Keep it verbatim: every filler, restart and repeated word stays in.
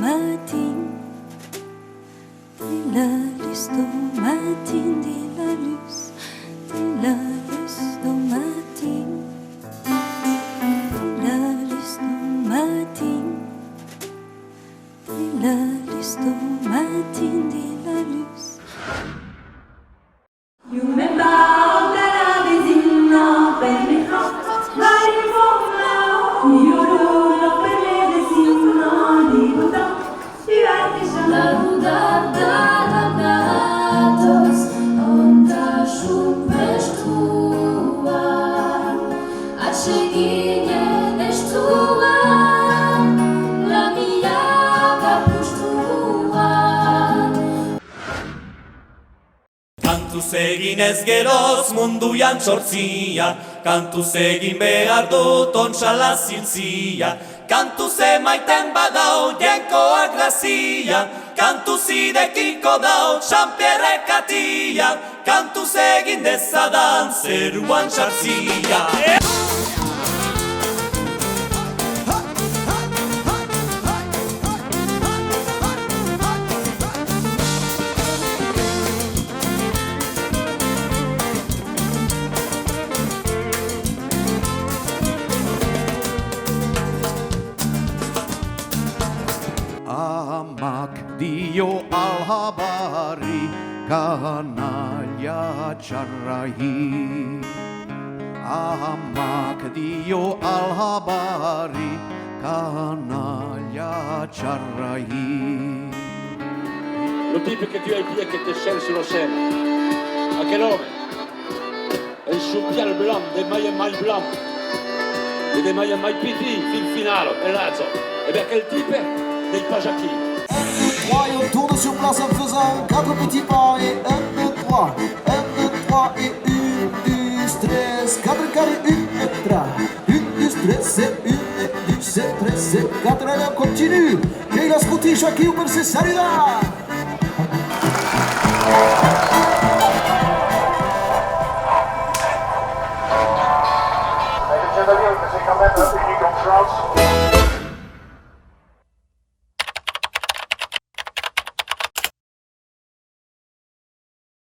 Matin, de la lutz dau matin, de la lutz, de la lutz dau matin, de la lutz dau matin, de la lutz dau matin, de la lutz. Quand tu seguin es gueròs, mon doian sorcia, quand tu seguin behar dut oncha la silcia, quand tu se maitem badau, dienco a gracia, quand tu si de Quico dau, Jean-Pierre Catia, quand tu seguin de Sadan, se ruan charcia. Amac Dio al habari, canalha charraí. Amac Dio al habari, canalha charraí. Lo tipe que tu as vist que te sèl sur la scène, aquel òme, un sopial blanc, de mai en mai blanc, e de mai en mai pitit, fin final, un lazo. E ben aquel tipe n'ei pas aquí. Un, deux, trois, et on tourne sur place en faisant quatre petits pas. Et un, deux, trois, un, deux, trois, et un, deux, trois, quatre, quatre, un, deux, trois, un, deux, trois, et un, deux, trois, et quatre. Allez, on continue. Qu'ei la Scottish aquiu per se saludar. Ladies and gentlemen, c'est quand même unique en France.